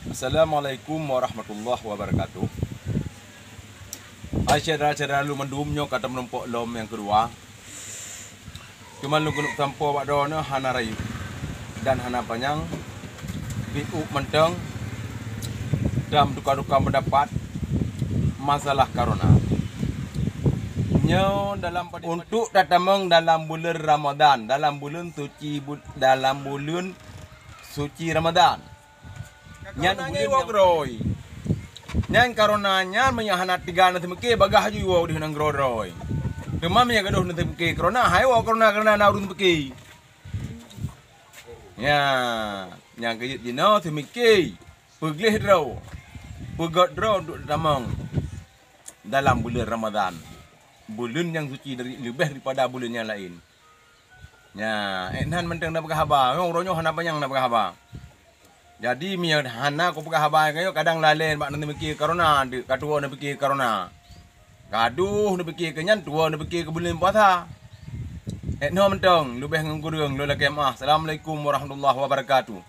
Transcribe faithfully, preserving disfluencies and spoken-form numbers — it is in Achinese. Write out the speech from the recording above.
Assalamualaikum warahmatullahi wabarakatuh. Hai syedara-syedara lôn mandum, nyoe ka tameurumpok lom nyang keudua. Cuma lôn keuneuk sampoe bak droeneuh hana rayeuk dan hana panyang, piôh mantong dan tukar-tukar pendapat masalah corona. Nyoe dalam untuk tatamong dalam buleuen Ramadan, dalam buleuen suci bu-, dalam buleuen suci Ramadan. Nyan corona buleuen nyang woe keudroe. Nyan corona nyan meunyo hana teuga na teumeuke, bagah ju woe di nanggroe droe. Teuma meunyo gadoh na teumeuke corona, hai woe corona, corona na ureuëng teumeuke. Nya, nyang keujeuet jinoe teumeuke, peugleh droe, peugöt droe untuk tamong dalam buleuen Ramadan. Buleuen nyang suci dari, leubeh daripada buleuen nyang laén. Nya, ék nan mantong na peugah haba. Nyoe uroe nyoe hana panyang na peugah haba. Jadi meunyo hana kupeugah haba nyoe, kadang lalée bak na teumeuke corona, deuk ka tuwoe na pike corona. Gadoh na pike keu nyan, tuwoe na pike keu buleuen puasa. Ék nyoe mantong, leubeh ngon kureueng lôn lakée meuah. Assalamualaikum warahmatullahi wabarakatuh.